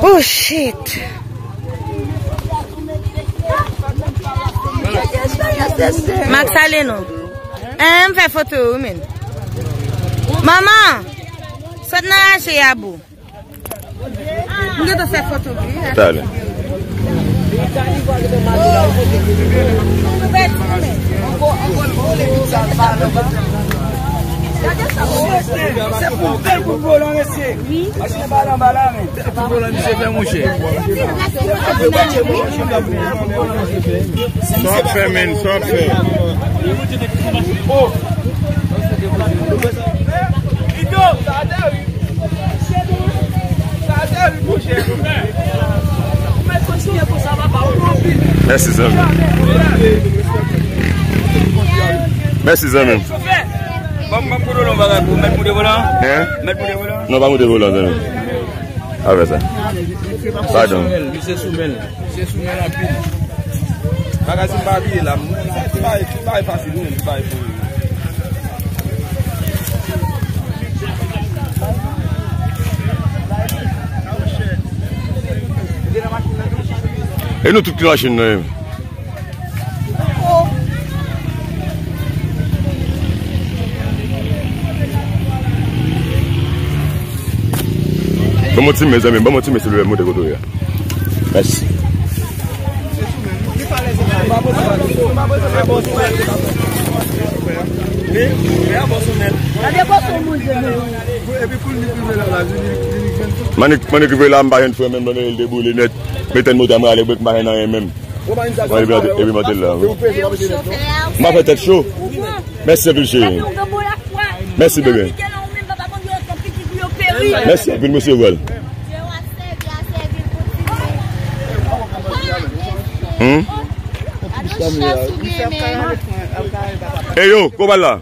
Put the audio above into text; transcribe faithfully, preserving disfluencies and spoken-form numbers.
Oh shit. Max, ale non. Eh, m fè foto wi men. Manman, sot nan rache a bou. M gentan fè foto wi. Talè. Se pou bèl kout volan mesye. Machin anba la, anba la, men. Se pou volan misye fè, monchè. Sa w ap fè, menn? Sa w ap fè? Mèsi, zanmi. Mèsi, zanmi. Ban m, ban m kote w non, bagay, pou mèt moute volan. Hein? Mèt moute volan. Non, pa moute volan, zanmi. Avè sa. Padon. Misye sou men l. Misye sou men l anpil. Bagay si m pa bliye la, m, m, m bay, m bay fasil, wi, m bay pou. E nou tout ki nan machin nan, wi. Ban mwen ti men, zanmi m, ban mwen ti men, silvouplè, montre kote w ye a. Mèsi. Manik, manik rive la, m pa jwenn fren menm, Bondye, l te boule nèt. Mete n moto a, m rale brek, m pa jwenn anyen menm. Mwen, epi, epi mante la. M pa fè tèt cho. Mèsi anpil, cheri. Mèsi, bebe. Mèsi anpil, mesye Wal. Hmm? E yo, kòman la?